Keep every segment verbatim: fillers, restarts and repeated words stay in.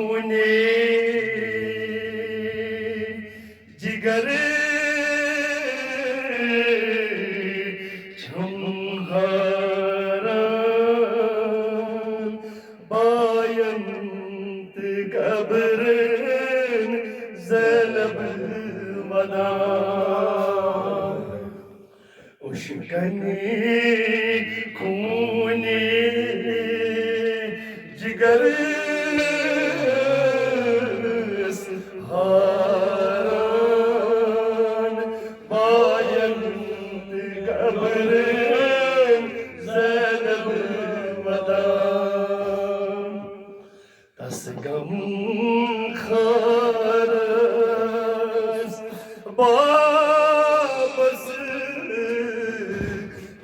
خوٗنہِ جِگر چھُم حٲران، باین تہٕ قبرن زینب ودان۔ اشکنی خونی جگر ہاران، باین قبرن زینب ودان۔ تس غم خارس بابس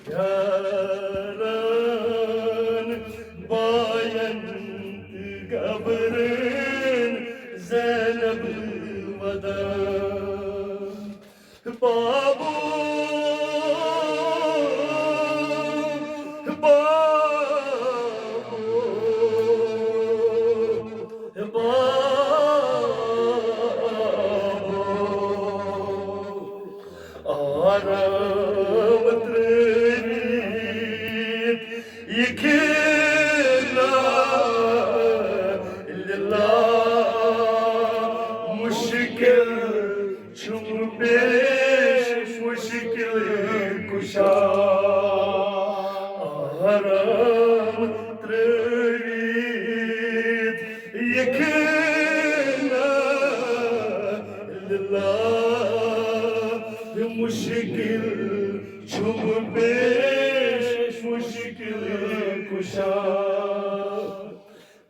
یاران، باین قبرن زینب ودان۔ بابو، بابو، بابو، آرام ترٲوِتھ یہِ کھیلا لِلا مُشکِل چھُم پیش مُشکِل کُشا۔ آرام ترٲوِتھ یہِ کھیلا لِلا مُشکِل چھُم پیش مُشکِل کُشا۔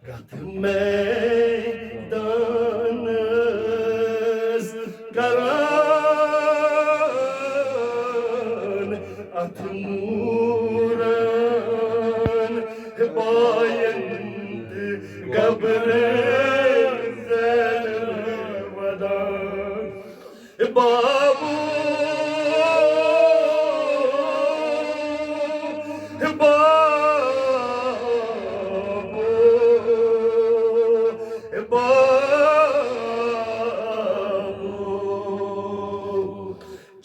کتھ میدانس کران اتھ مورن، باین تہٕ قبرن زینب ودان۔ بابو، بابو، بابو،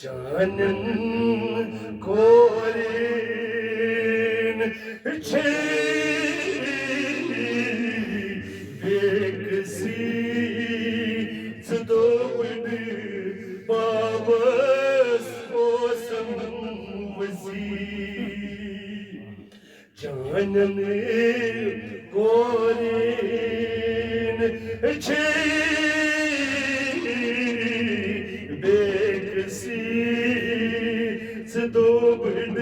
چانٮ۪ن کورٮ۪ن چھے بیکسی ژٕ دوٚپُن بابس اوسم وزیر۔ چانٮ۪ن کورٮ۪ن چھے بیکسی ژٕ دوٚپُن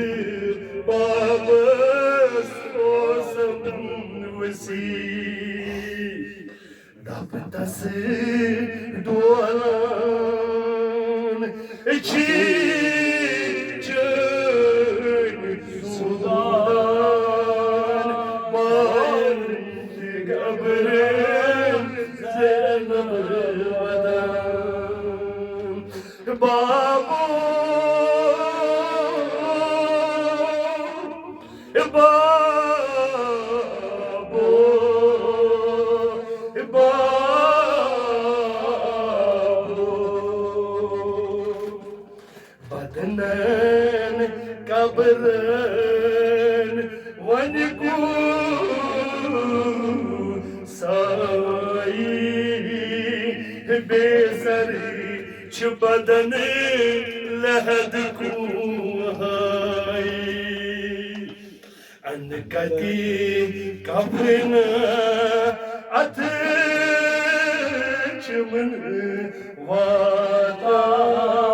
بابس اوسم وزیر۔ دپ تس ڈولان چھی چٲنۍ سُدان، باین تہٕ قبرن زینب ودان۔ بابو، بابو، بابو۔ بدنن قبرن ونہِ کو سائی، بے سر چھ بدن لحد کو ہائی۔ ان کتی کفن اتھ چمن واتان۔